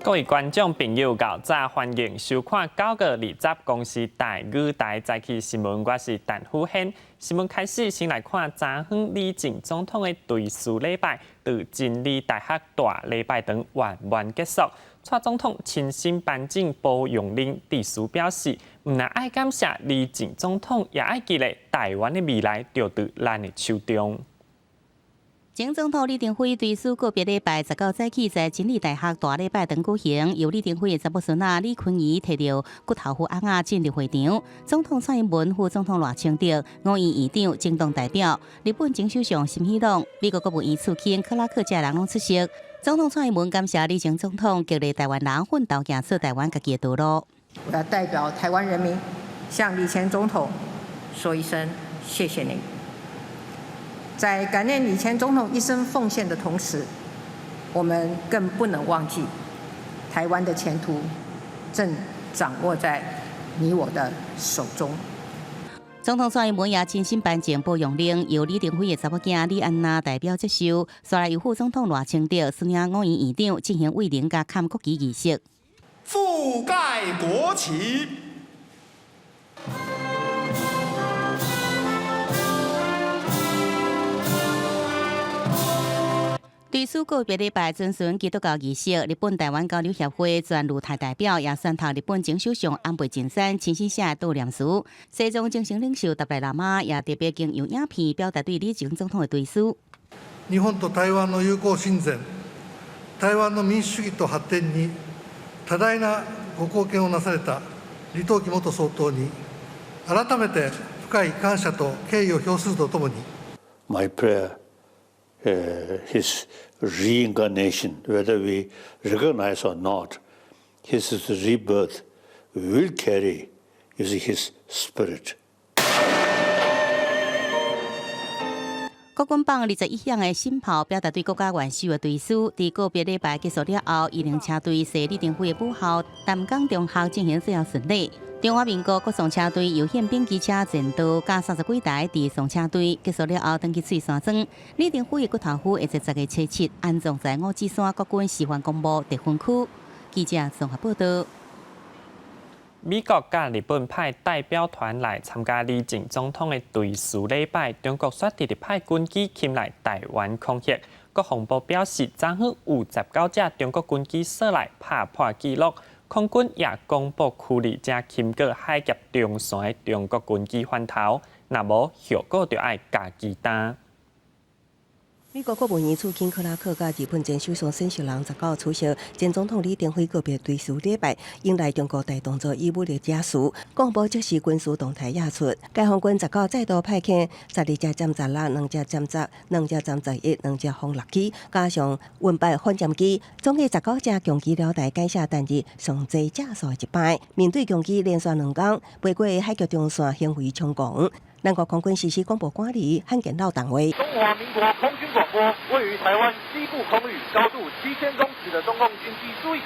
各位觀眾朋友，𠢕早，歡迎收看9月20公視台語台早起新聞，我是陳富軒。新聞開始，先來看昨昏李前總統的追思禮拜，佇真理大學大禮拜堂圓滿結束。蔡總統親身頒贈保養令，致辭表示，毋但愛感謝李前總統，也愛記得台灣的未來就佇咱的手中。前總統李登輝追思告別禮拜，19早起在真理大學大禮拜堂舉行，由李登輝的查某孫仔李坤儀提著骨頭斧甕仔進入會場。總統蔡英文、副總統賴清德、五院院長、政黨代表、日本前首相森喜朗、美國國務院次卿克拉克這人攏出席。總統蔡英文感謝李前總統激勵台灣人奮鬥行出台灣家己的道路。我要代表台灣人民向李前總統說一聲謝謝你。在感念李前總統一生奉獻的同時，我們更不能忘記，台灣的前途正掌握在你我的手中。總統蔡英文也親身頒贈保養令，由李登輝的查某囝李安娜代表接受，紲來由副總統賴清德、孫子五院院長進行慰靈佮崁國旗儀式。覆蓋國旗。追思告別禮拜遵循基督教儀式，日本台灣交流協會全旅台代表也宣讀日本前首相安倍晉三親身寫的悼念詞。西藏精神領袖達賴喇嘛也特別經由影片表達對李前總統的追思。日本と台灣の友好親善、台灣の民主主義と発展に多大なご貢献をなされた李登輝元総統に改めて深い感謝と敬意を表するとともに。 My prayer. His reincarnation, whether we recognize or not, his rebirth will carry his spirit. 國軍放21響的新炮，表達對國家元首的追思。佇告別禮拜結束了後，遺靈車隊駛李登輝的母校淡江中學進行最後巡禮。中華民國國葬車隊由憲兵機車前導佮30幾台佇送車隊結束了後，轉去翠山莊。李登輝的骨頭斧會在10月初7安葬在五指山國軍示範公墓特分區。記者綜合報道。美國佮日本派代表團來參加李前總統的追思禮拜，中國煞直直派軍機侵來台灣空域。國防部表示，昨昏有19架中國軍機紲來拍破紀錄。空軍也公布驅離正侵過海峽中線的中國軍機返頭，若無後果就愛家己擔。美國國務院次卿克拉克佮日本前首相森喜朗19出席前總統李登輝告別追思禮拜，引來中國大動作以武力惹事。國防部即時軍事動態演出，解放軍19再度派遣12架殲十六、兩架殲十、兩架殲十一、兩架轟六機，加上運八反潛機，總計19架強擊了台，改寫單日上濟架數的一擺。面對強擊連續兩工，飛過海峽中線行為猖狂。南國空軍實施廣播管理，罕見鬧動話。中華民國空軍廣播，位於台灣西部空域，高度7000公尺的中共軍機注意，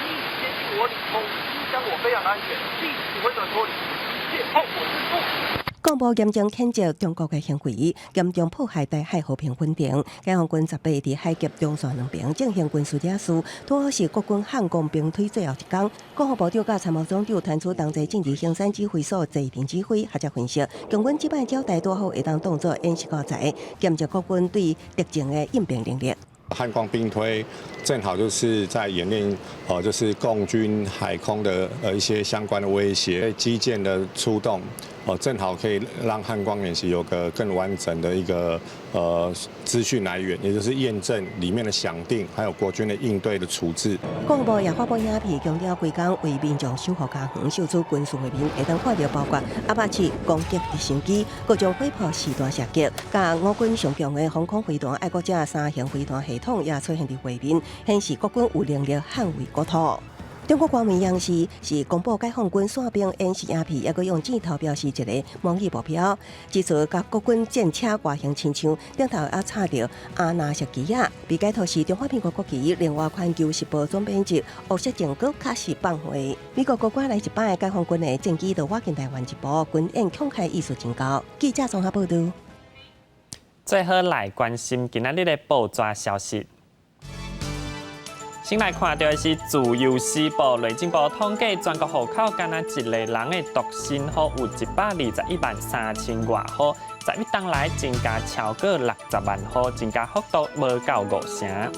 你已接近我領空，影響我飛航安全，立即回轉脫離，一切後果自負。廣播嚴正譴責中國的行為，嚴重破壞台海和平穩定。解放軍18佇海峽中線兩邊進行軍事演習，拄好是國軍漢光兵推最後一工。國防部長佮參謀總長傳出同齊進入衡山指揮所坐鎮指揮，學者分析，共軍這擺交代拄好會當當作演習教材，檢驗國軍對敵情的應變能力。漢光兵推正好就是在演練，就是共軍海空的一些相關的威脅，機艦的出動，正好可以讓漢光演習有個更完整的一個資訊來源，也就是驗證裡面的想定，還有國軍的應對的處置。國防部也發布影片，強調規工為民眾守護家園，秀出軍事畫面，會當看著包括阿帕奇攻擊直升機、各種火炮實彈射擊，佮我軍上強的防空飛彈、愛國者三型飛彈系統也出現佇畫面，顯示國軍有能力捍衛國土。中國官媒央視是公布解放軍傘兵演習影片，猶閣用箭頭標示一个模擬目標，指出佮國軍戰車外形親像，頂頭猶插著阿納什旗仔，被解讀是中華民國國旗。另外，環球時報總編輯吳錫正閣確實放話，美國高官來一擺，解放軍的戰機就倚近台灣一步，軍演恐嚇意思真高。記者綜合報道。最後來關心今仔日的報紙消息。先來看著的是《自由時報》內政部統計，全國戶口干焦一个人的獨身戶有121萬3千外戶，11冬來增加超過60萬戶，增加幅度無夠5成。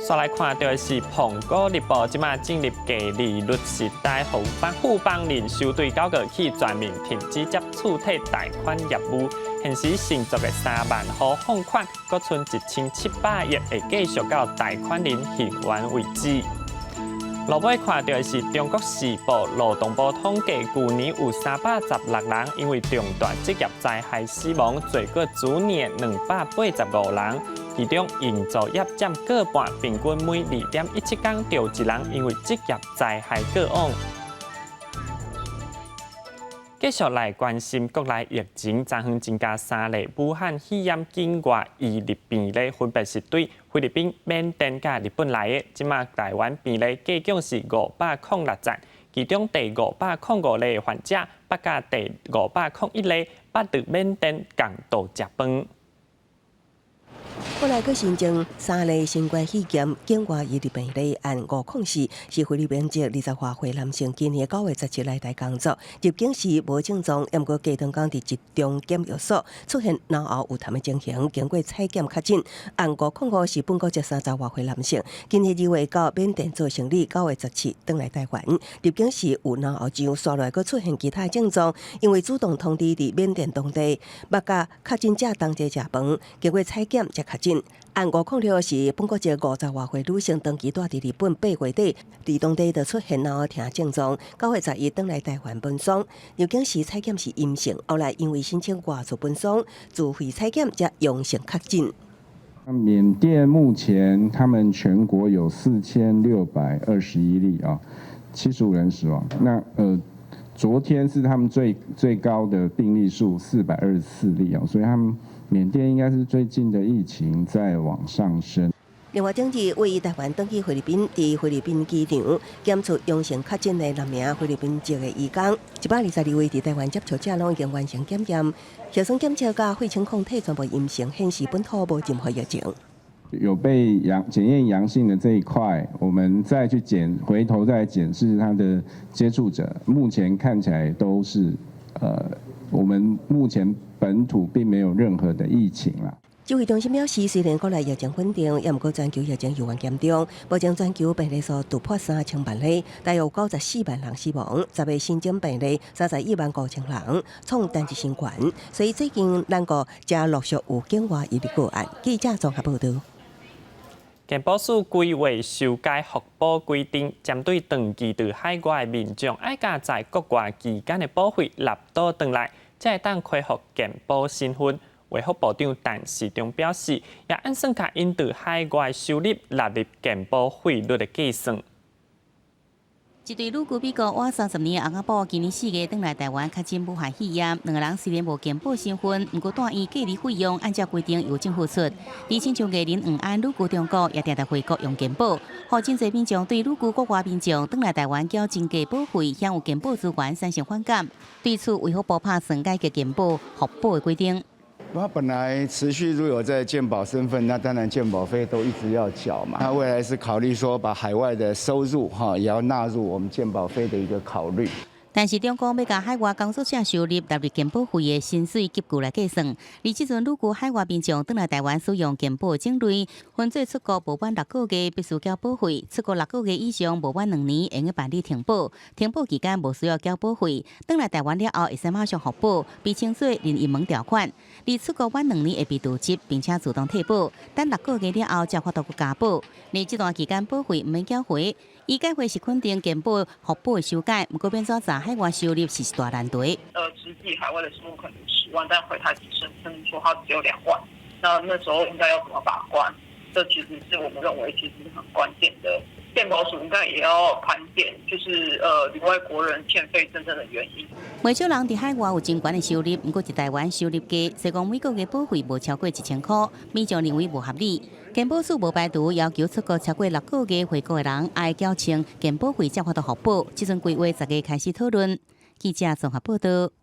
煞來看著的是《蘋果日報》，這馬進入低利率時代，富邦人壽對9月起全面停止接觸貸貸款業務，現時承作的3萬戶放款，閣賰1700億，會繼續到貸款人還完為止。落尾看著的是《中國時報》，勞動部統計，舊年有316人因為重大職業災害死亡，濟過主年285人，其中營造業佔過半，平均每2.17工就一人因為職業災害過往。繼續來關心國內疫情，昨昏增加三例武漢肺炎境外移入病例，分別是對菲律賓、緬甸佮日本來的。這馬台灣病例計總是506例，其中第505例患者，捌佮第501例捌佇緬甸仝道食飯。國內閣新增三例新冠肺炎境外移入病例，案504是菲律賓籍20外歲男性，今年9月17來台工作，入境時無症狀，毋過隔兩工佇集中檢疫所出現咽喉有痰的情形，經過採檢確診。案505是本國籍30外歲男性，今年2月到緬甸做生理，9月17轉來台灣，入境時有咽喉癢，紲落來閣出現其他症狀，因為主動通知佇緬甸當地，捌佮確診者同齊食飯，經過採檢才確診。案506是本國籍50外歲女性，長期蹛佇日本8月底，佇當地就出現咽喉疼症狀，9月11轉來台灣奔喪，入境時採檢是陰性，後來因為申請外出奔喪，自費採檢才陽性確診。緬甸目前他們全國有4621例啊，75人死亡。那昨天是他們最最高的病例數424例啊，所以他們緬甸應該是最近的疫情在往上升。另外，頂日位於台灣轉去菲律賓，佇菲律賓機場檢出陽性確診的六名菲律賓籍的移工，122位佇台灣接觸者攏已經完成檢驗，核酸檢測佮血清抗體全部陰性，顯示本土無任何疫情。有被陽檢驗陽性的這一塊，我們再去檢，回頭再檢視他的接觸者，目前看起來都是，我們目前本土並沒有任何的疫情啦。指揮中心表示，雖然國內疫情穩定，也毋過全球疫情猶原嚴重。目前全球病例數突破3000萬例，大約有94萬人死亡。10月新增病例31萬5千人，創單日新高。所以最近咱國才陸續有境外移入個案。記者綜合報導。健保署規劃修改復保規定，針對長期佇海外民眾，愛共在國外期間的保費納倒轉來，才會當恢復健保身份。衛福部長陳時中表示，也按算共𪜶佇海外收入納入健保費率的計算。一對旅居美國滿30年的翁仔某，今年4月轉來台灣確診武漢肺炎，兩個人雖然無健保身份，毋過住院隔離費用按照規定由政府出。而親像藝人黃安旅居中國，也定定回國用健保。予真濟民眾對旅居國外民眾轉來台灣繳增加保費，享有健保資源產生反感。對此，衛福部拍算改革健保復保的規定。他本來持續如有在健保身份，那當然健保費都一直要繳嘛。那未來是考慮說，把海外的收入哈也要納入我們健保費的一個考慮。但是中國欲共海外工作者收入納入健保費的薪水級距來計算，而這陣旅居海外民眾轉來台灣使用健保種類，分做出國無滿六個月必須繳保費，出國六個月以上無滿2年會用辦理停保，停保期間無需要繳保費，轉來台灣了後會使馬上復保，被稱做任意門條款。而出國滿兩年會被瀆職，並且自動退保，等六個月了後才有法度加保。而這段期間保費毋免繳回。醫改會是肯定健保復保的修改，毋過欲按怎查海外收入是一大難題。實際海外的收入可能10萬，但回台聲稱說他只有2萬，那那時候應該要怎麼把關？這其實是我們認為其實是很關鍵的。健保署應該也要盤點，就是旅外國人欠費真正的原因。袂少人佇海外有真懸的收入，毋過佇台灣收入低，所以講每個月保費無超過1000箍，民眾認為無合理。健保署無排除要求出國超過六個月回國的人，愛繳清健保費才有法度復保。這陣規劃10月開始討論。記者綜合報導。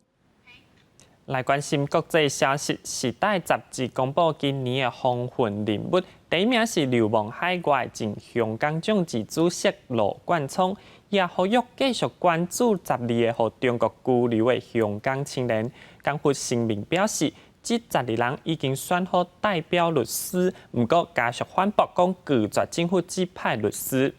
來關心國際消息，《時代》雜誌公布今年的風雲人物，第一名是流亡海外前香港眾志主席羅冠聰，也呼籲繼續關注十二個予中國拘留的香港青年。港府聲明表示，這十二人已經選好代表律師，毋過家屬反駁講拒絕政府指派律師。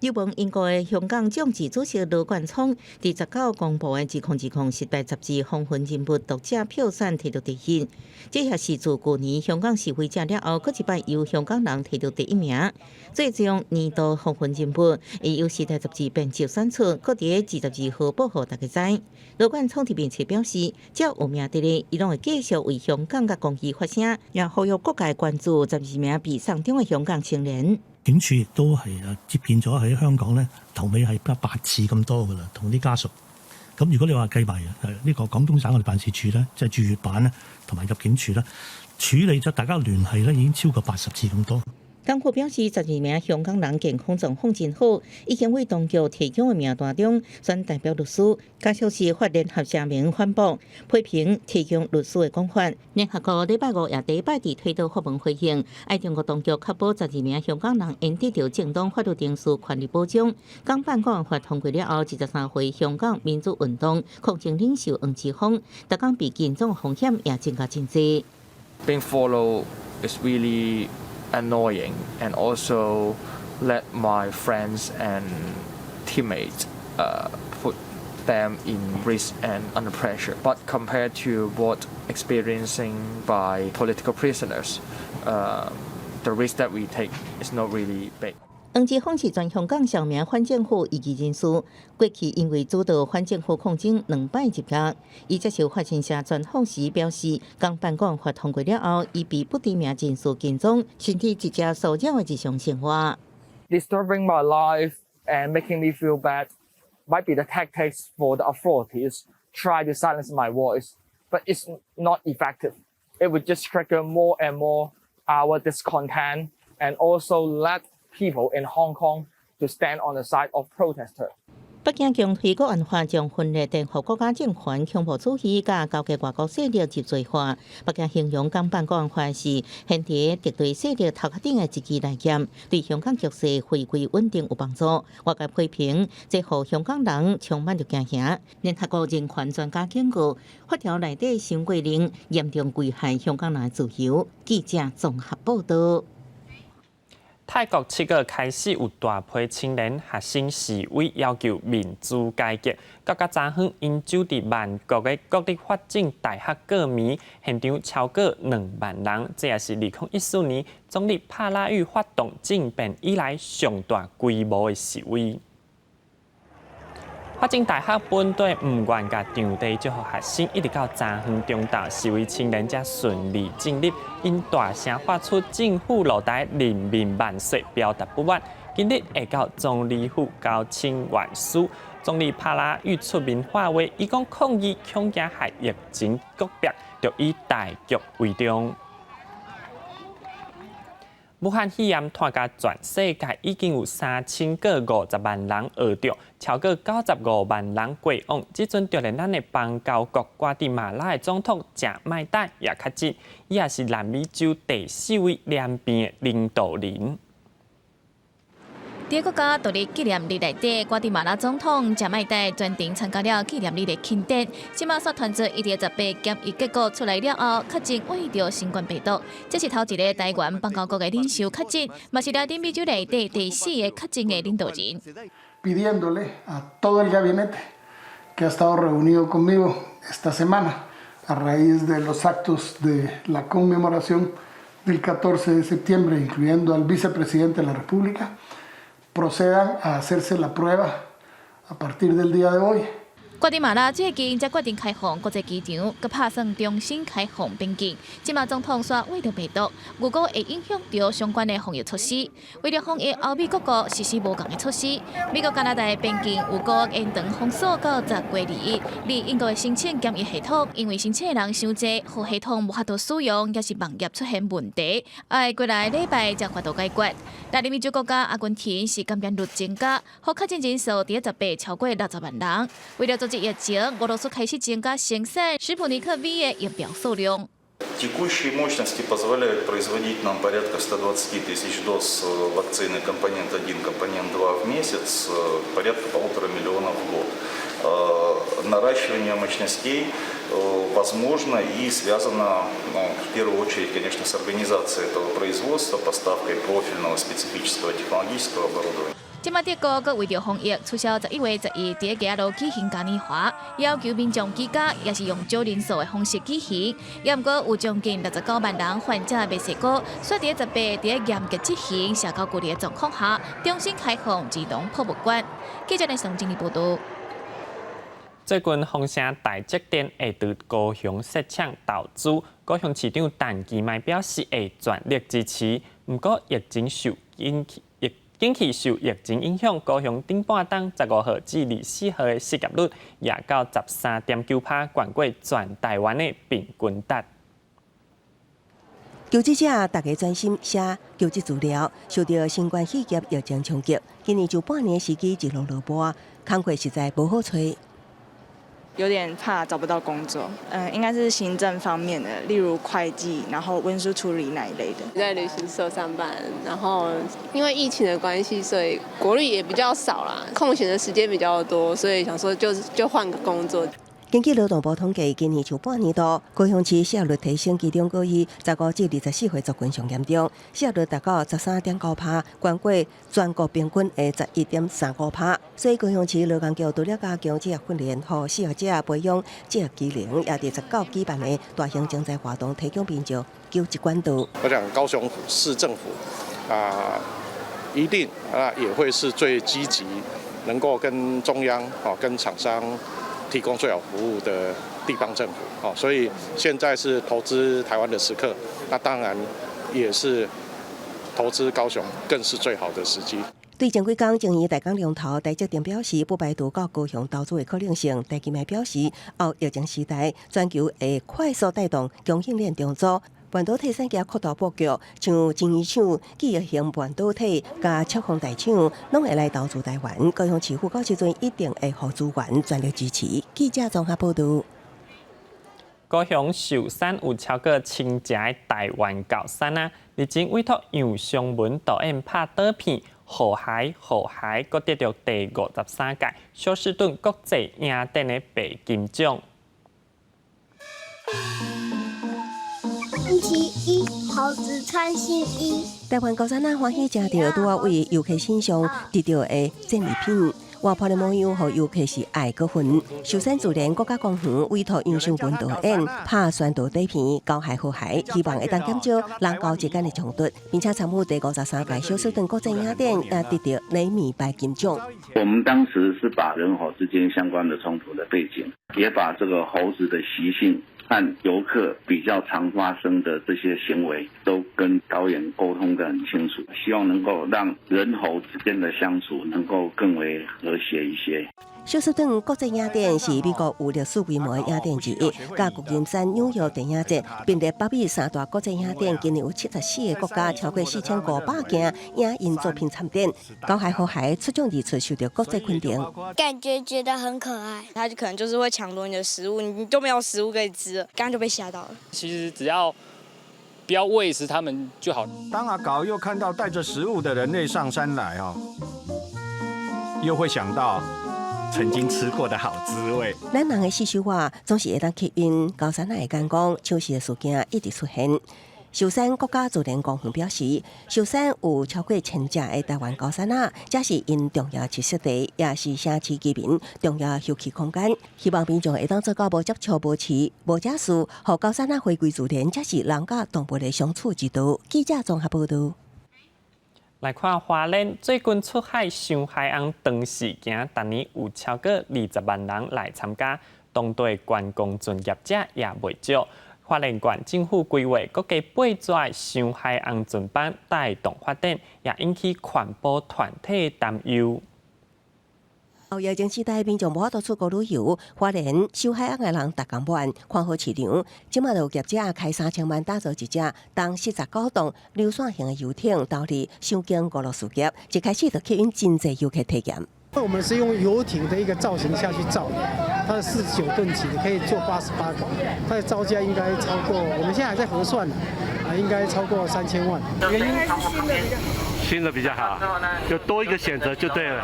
流亡英國的香港眾志主席羅冠聰，佇19公布的2020時代雜誌風雲人物讀者票選提到第一，這也是自舊年香港示威者了後，閣一擺由香港人提到第一名。最終年度風雲人物，會由時代雜誌編輯選出，閣佇22號報予大家知。羅冠聰佇面冊表示，只要有命佇咧，伊攏會繼續為香港佮公義發聲，也呼籲各界關注十二名被送中的香港青年。警署亦都係接見咗喺香港咧，頭尾係8次咁多噶啦，同啲家屬。咁如果你話計埋呢個廣東省我哋辦事處咧，即係駐粵辦咧，同埋入境處咧，處理咗大家聯繫咧，已經超過80次咁多。港府表示，十二名香港人健康狀況真好，已經為當局提供的名單中選代表律師。家屬是發聯合聲明反駁批評提供律師的講法。聯合國禮拜五也第一擺佇推特發文回應，愛中國當局確保十二名香港人應得著正當法律程序權利保障。港版國安法通過了後，23歲香港民主運動抗爭領袖黃之鋒，逐工被跟蹤風險也增加真濟。 Being followed is really annoying and also let my friends and teammates put them in risk and under pressure. But compared to what experiencing by political prisoners, the risk that we take is not really big. 黃之鋒是全香港著名反政府異議人士，過去因為主導反政府抗爭兩擺入獄。伊接受法新社專訪時表示，港版國安法通過了後，伊被不知名人士跟蹤，甚至直接騷擾的日常生活。 Disturbing my life and making me feel bad might be the tactics for the authorities try to silence my voice, but it's not effective. It would just trigger more and more our discontent and also let people in Hong Kong to stand on the side of protesters. 北京強推國安法將分裂顛覆國家政權、恐怖主義佮勾結外國勢力入罪化。北京形容港版國安法是懸佇敵對勢力頭殼頂的一支利劍，對香港局勢回歸穩定有幫助。外界批評，這予香港人充滿著驚嚇。聯合國人權專家警告，法條內底傷過冷，嚴重危害香港人的自由。記者綜合報道。泰國7月開始有大批青年學生示威，要求民主改革。到較昨昏，𪜶就佇曼谷的國立法政大學告密，現場超過2萬人。這也是2014年總理帕拉育發動政變以來上大規模的示威。法政大學本底毋願共場地借予學生，一直到昨昏中晝，示威青年才順利進入，𪜶大聲發出政府落台、人民萬歲，表達不滿。今日會到總理府交請願書，總理帕拉育出面發話，伊講抗議恐驚害疫情告逼，著以大局為重。武漢肺炎拖甲全世界已經有3050萬人染著，超過95萬人過往。這陣就連咱的邦交國瓜地馬拉的總統賈麥岱也確診，伊也是南美洲第四位染病的領導人。佇國家獨立紀念日內底，瓜地馬拉總統賈麥岱專程參加了紀念日的慶典。這馬煞傳出伊佇18檢疫結果出來了後，確診患著新冠病毒。這是頭一个台灣邦交國的領袖確診，嘛是拉丁美洲內底第四个確診的領導人。 Pidiéndole a todo el gabinete que ha estado reunido conmigo esta semana a raíz de los actos de la conmemoración del 14 de septiembre, incluyendo al vicepresidente de la República, procedan a hacerse la prueba a partir del día de hoy. 瓜地馬拉最近才決定開放國際機場，閣拍算重新開放邊境。這馬總統煞患著病毒，預估會影響著相關的防疫措施。為了防疫，歐美各國實施無仝的措施。美國加拿大邊境預估延長封鎖到10月21。而英國的申請檢疫系統，因為申請的人傷濟，予系統無法度使用，抑是網頁出現問題，愛過來禮拜才法度解決。拉丁美洲國家阿根廷是感染率增加，予確診人數佇十八超過60萬人。為了阻隨著疫情，俄羅斯開始增加生產史普尼克 V 的疫苗數量。 Текущие мощности позволяют производить нам порядка 120 тысяч доз вакцины компонент 1, компонент 2 в месяц, порядка 1,5 миллиона в год. Наращивание мощностей возможно и связано, ну, в первую очередь, конечно, с организацией этого производства, поставкой профильного специфического технологического оборудования. 這擺德國閣為著防疫，取消11月11佇街仔路舉行嘉年華，要求民眾居家，抑是用少人數的方式舉行。也毋過有將近69萬人患這墨西哥，煞佇18佇嚴格執行社交距離的狀況下，重新開放兒童博物館。記者來上整理報道。最近風聲台積電會佇高雄設廠投資，高雄市長陳其邁表示會全力支持。毋過疫情受景氣疫景氣受疫情影響，高雄頂半冬15號至24號的失業率也到13.9%，懸過全台灣的平均值。求職者逐家專心寫求職資料，受著新冠肺炎疫情衝擊，今年上半年時機一路落波，工課實在無好揣。有點怕找不到工作，應該是行政方面的，例如會計，然後文書處理那一類的。在旅行社上班，然後因為疫情的關係，所以國旅也比較少啦，空閒的時間比較多，所以想說就換個工作。根據勞動部統計，今年上半年度高雄市失業率提升，其中閣以15至24歲族群上嚴重，失業率達到13.9%，懸過全國平均的11.35%。所以高雄市勞工局除了加強職業訓練，予失業者培養職業技能，也佇19舉辦的大型徵才活動，提供民眾求職管道。我想高雄市政府啊，一定啊也會是最積極，能夠跟中央啊跟廠商提供最好服務的地方政府，哦，所以現在是投資台灣的時刻，那當然也是投資高雄，更是最好的時機。對前幾工爭議大港龍頭台積電表示，不排除到高雄投資的可能性。陳其邁表示，後疫情時代，全球會快速帶動供應鏈重組，半導體產業擴大布局，像晶圓廠、記憶型半導體佮赤峰大廠，攏會來投資台灣。高雄市府到時陣一定會予資源全力支持。記者綜合報導。高雄壽山有超過千隻的台灣高山啊，日前委託楊尚文導演拍短片《和諧和諧》，閣得著第53屆休斯頓國際影展的白金獎。星期一，猴子穿新衣。台灣高山仔歡喜食著拄仔為遊客身上得著的戰利品，活潑的模樣，予遊客是愛閣恨。壽山自然國家公園委託楊尚文導演拍宣導短片《猴孩和諧》，希望會當減少人猴之間的衝突，並且參與第53屆休斯頓國際影展，也得著雷米白金獎。我們當時是把人猴之間相關的衝突的背景，也把這個猴子的習性和遊客比較常發生的這些行為，都跟導演溝通得很清楚，希望能夠讓人猴之間的相處能夠更為和諧一些。休斯頓國際影展是美國有歷史規模的影展之一，佮舊金山、紐約電影節並列北美三大國際影展。今年有74個國家，超過4500件影音作品參展。猴孩和諧出獎而出，受著國際肯定。感覺覺得很可愛，他就可能就是會搶奪你的食物，你都沒有食物可以吃了，剛剛就被嚇到了。其實只要不要餵食他們就好。當阿狗又看到帶著食物的人類上山來哦，又會想到曾經吃過的好滋味。咱人的四周圍總是會當吸引高山仔的眼光，搶食的事件一直出現。壽山國家自然公園表示，壽山有超過千隻的台灣高山仔，這是𪜶重要棲息地，也是城市居民重要休憩空間。希望民眾會當做到無接觸、無飼、無食肆，予高山仔回歸自然，才是人佮動物的相處之道。記者綜合報導。來看花蓮最近出海賞海翁長時間，逐年有超過20萬人來參加，當地觀光船業者也袂少。花蓮縣政府規劃閣加8座賞海翁船班帶動發展，也引起環保團體擔憂。後疫情時代，民眾無法度出國旅遊，花蓮賞海翁的人逐工滿，看好市場。這馬就有業者開3000萬打造一隻重49棟流線型的遊艇，投入賞景娛樂事業。一開始就吸引真濟遊客體驗。我們是用遊艇的一個造型下去造的，它是49噸級的，可以坐88個，它的造價應該超過，我們現在還在核算啊，應該超過3000萬。原因新的比較好，就多一個選擇就對了。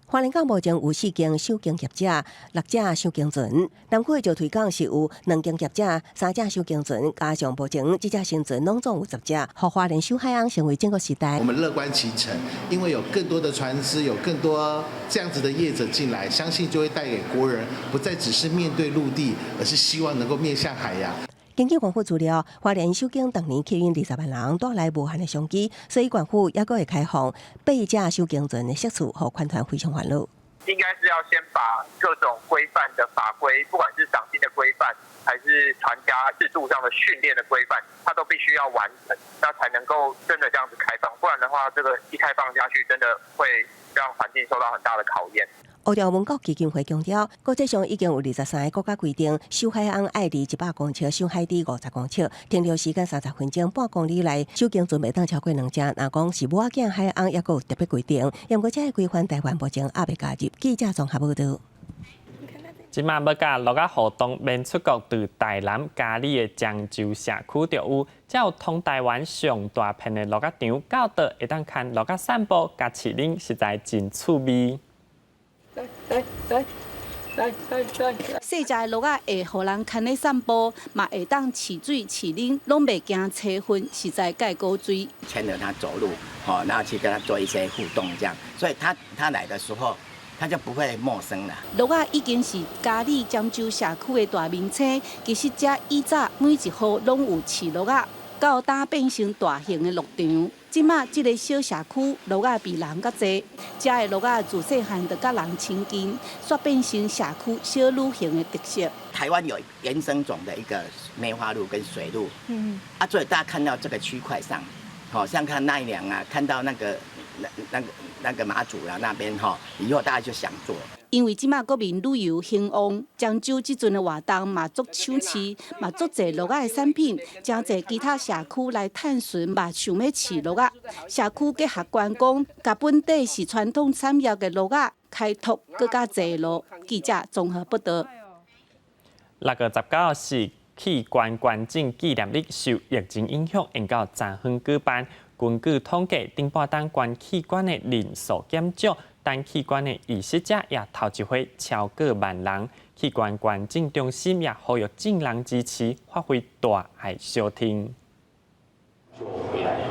花蓮港目前有四間首間業者、六隻首間船，南區的石槌港是有兩間業者、三隻首間船，加上目前這隻新船攏總有10隻，予花蓮守海翁成為整個時代。我們樂觀其成，因為有更多的船隻，有更多這樣子的業者進來，相信就會帶給國人不再只是面對陸地，而是希望能夠面向海洋。根據縣府資料，花蓮首間當年吸引20萬人帶來無限的商機，所以縣府猶閣會開放八隻首間船的設施，予寬團非常煩惱。應該是要先把各種規範的法規，不管是賞鯨的規範，還是船家制度上的訓練的規範，它都必須要完成，那才能夠真的這樣子開放。不然的話，這個一開放下去，真的會讓環境受到很大的考驗。歐洲文國基金會強調，國際上已經有23个國家規定，守海翁愛離100公尺，守海底50公尺，停留時間30分鐘，半公里內首間船袂當超過兩隻。若講是母仔囝海翁，猶閣有特別規定。毋過這个規範台灣目前猶未加入。記者綜合報導。這馬欲佮鱸仔活動免出國，佇台南佳里的漳州社區就有，遮有通台灣上大片的鱸仔場，到佗會當牽鱸仔散步，佮飼奶，實在真趣味。來來來來來來，細隻的鱸仔會予人牽咧散步，嘛會當飼水飼奶，攏袂驚車痕，實在蓋古錐。牽著他走路，吼，然後去跟他做一些互動，這樣，所以他來的時候，他就不會陌生了。鱸仔已經是佳里漳州社區的大明星，其實遮以早每一戶攏有飼鱸仔，到今變成大型的鹿場。這馬這个小社區鱸仔比人較濟，遮的鱸仔自細漢就佮人親近，煞變成社區小旅行的特色。台灣有原生種的一個梅花鹿跟水鹿，啊，所以大家看到這個區塊上，好像看奈良啊，看到那個馬祖啊那邊吼，以後大家就想做。因為這馬國民旅遊興旺，漳州這陣的活動嘛足搶市，嘛足濟鱸仔的產品，誠濟其他社區來探尋，嘛想欲飼鱸仔。社區結合觀光，共本地是傳統產業的鱸仔開拓閣較濟路。記者綜合報導。6月19是器官捐贈紀念日，受疫情影響，延到昨昏舉辦。根據統計，頂半冬捐器官的人數減少，但器官的移植者也頭一回超過萬人。器官捐贈中心也呼籲眾人支持，發揮大愛相挺。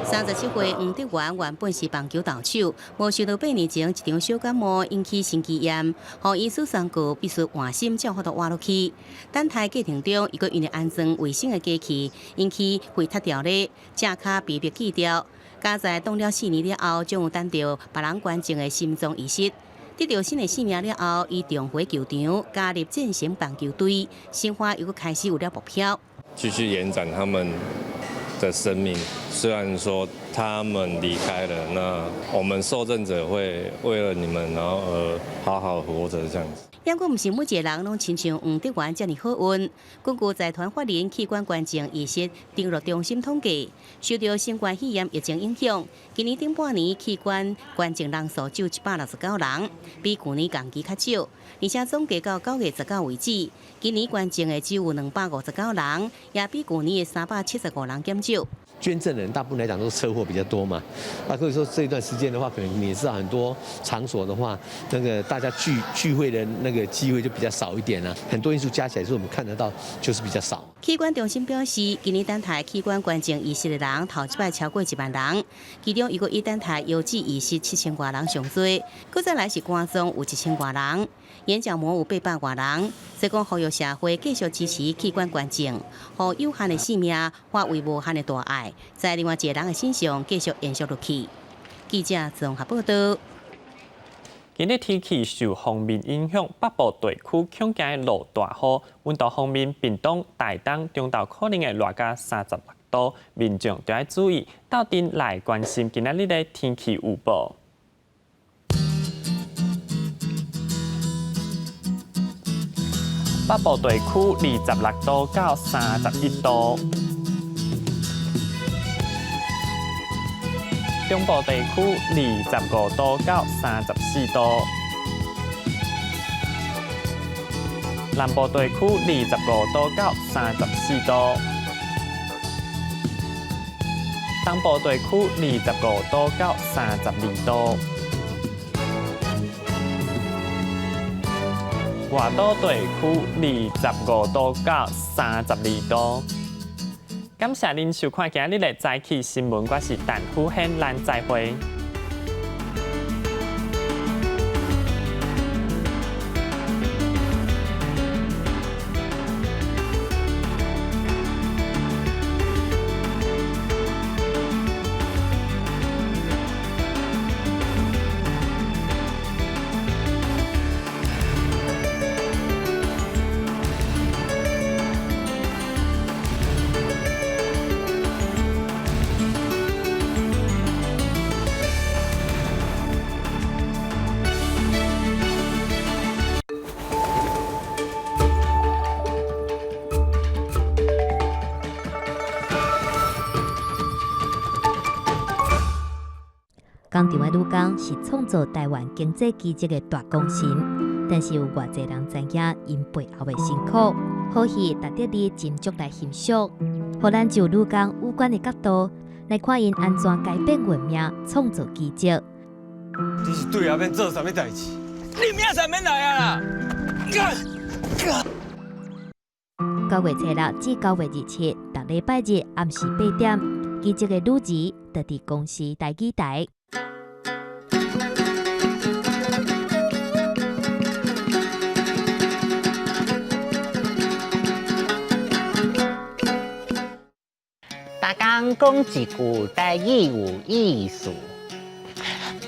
37歲黃德元原本是棒球投手，無想到8年前一場小感冒引起心肌炎，予醫師宣告必須換心才有法度活落去。等待過程中，伊閣因為安裝衛生的機器，引起肺脫掉咧，正跤被迫鋸掉。佳哉擋了4年了後，終於等著別人捐贈的心臟移植，得著新的生命了後，伊重回球場，加入戰神棒球隊，生活又閣開始有了目標。繼續延展他們的生命，雖然說他們離開了，那我們受贈者會為了你們，然後而好好活着這樣子。不過，毋是每一個人攏親像黃德元遮爾好運。根據財團法人器官捐贈移植登錄中心統計，受著新冠肺炎疫情影響，今年頂半年器官捐贈人數只有169人，比舊年同期較少。而且總計到9月19為止，今年捐贈的只有259人，也比舊年的375人減少。捐贈人大部分來講都是車禍比較多嘛，那可以說這一段時間的話，可能你也知道很多場所的話，那個大家聚聚會的那個機會就比較少一點啦。很多因素加起來，是我們看得到就是比較少。器官中心表示，今年等待器官捐贈移植的人頭一擺超過1萬人，其中一個一等待腰子移植7000外人上濟，閣再來是肝臟有1000外人，眼角膜有800外人。所以講，呼籲社會繼續支持器官捐贈，予有限的生命化為無限的大愛，在另外一個人的身上繼續延續落去。記者綜合報導。今日天氣受鋒面影響，北部地區恐驚落大雨。溫度方面，屏東、台東、中投可能會熱到36度，民眾著愛注意，鬥陣來關心今仔日的天氣預報。北部地區26度到31度，中部地區25度到34度，南部地區25度到34度，東部地區25度到32度，外島地區25度到32度。感謝您收看今日的早起新聞，我是陳富軒，咱再會。工廠的女工是創造台灣經濟奇蹟的大功臣，但是有偌濟人知影𪜶背後的辛苦。好戲值得你斟酌來欣賞，予咱就女工有關的角度來看𪜶按怎改變運命，創造奇蹟。你是對後免做啥物代誌？你明仔載免來啊啦！9月初6至9月27，逐禮拜日暗時8點，奇蹟的女兒就佇公視台語台。逐工講一句台語有意思，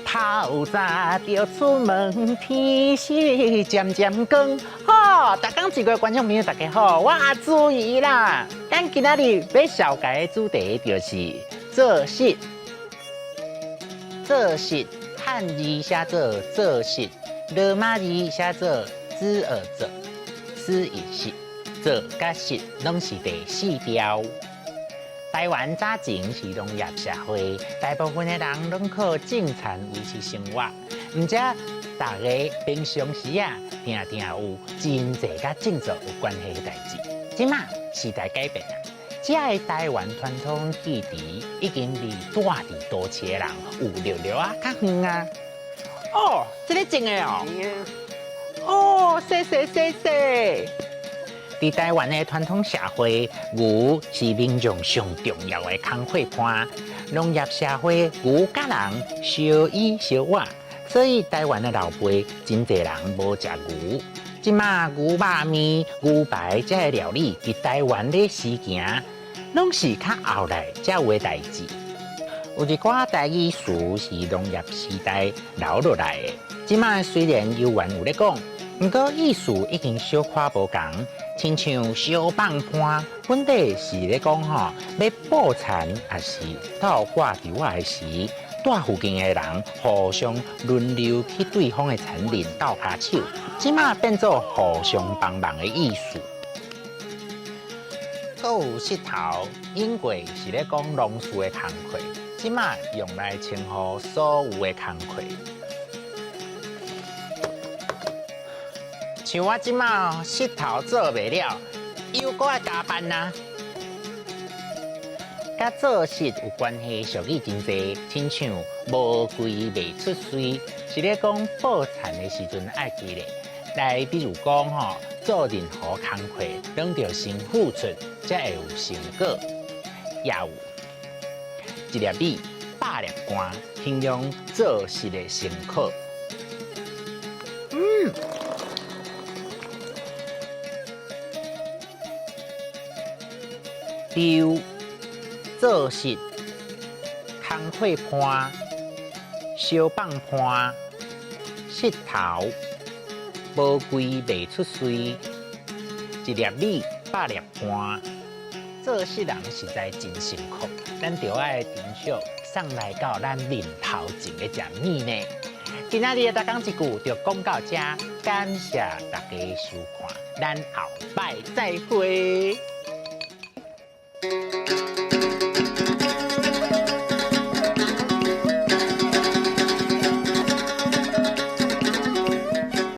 透早就出門，天色漸漸光。吼，逐工一句觀眾朋友大家好，我阿朱姨啦。咱今仔日欲紹介的主題就是做穡。做穡漢字寫做做穡，羅馬字寫做子兒做，思一穡，做佮穡攏是第四調。台灣早前是農業社會，大部分的人攏靠種田維持生活。毋知大家平常時啊，定定有真濟佮種作有關係的代誌。這馬時代改變啊，這个台灣傳統技藝已經離住佇都市的人有略略仔較遠啊。哦，這个種的哦。哦，謝謝謝謝。佇台灣的傳統社會，牛是民眾上重要的工課伴。農業社會，牛佮人相依相倚，所以台灣的老輩真濟人無食牛。這馬牛肉麵、牛排這个料理，佇台灣咧時行，攏是較後來才有的代誌。有一寡台語詞是農業時代留落來的，這馬雖然猶原有咧講，毋過意思已經小可無仝。親像相放伴，本底是咧講吼，欲布田抑是倒掛稻仔的時，蹛附近的人互相輪流去對方的田裡鬥跤手，這馬變做互相幫忙的意思。閣有穡頭，應過是咧講農事的工課，這馬用來稱呼所有的工課。像我這馬穡頭做袂了，又閣愛加班啊！佮做穡有關係俗語真濟，親像無規袂出穗，是咧講布田的時陣愛記咧。來，比如講吼，做任何工課，攏著先付出，才會有成果。也有一粒米，百粒汗，形容做穡的辛苦。溜做穡，工課伴，相放伴，穡頭，無規袂出穗，一粒米百粒汗。做穡人實在真辛苦，咱著愛珍惜送來到咱面頭前的這米呢。今仔日的逐工一句就講到這，感謝大家收看，咱後擺再會。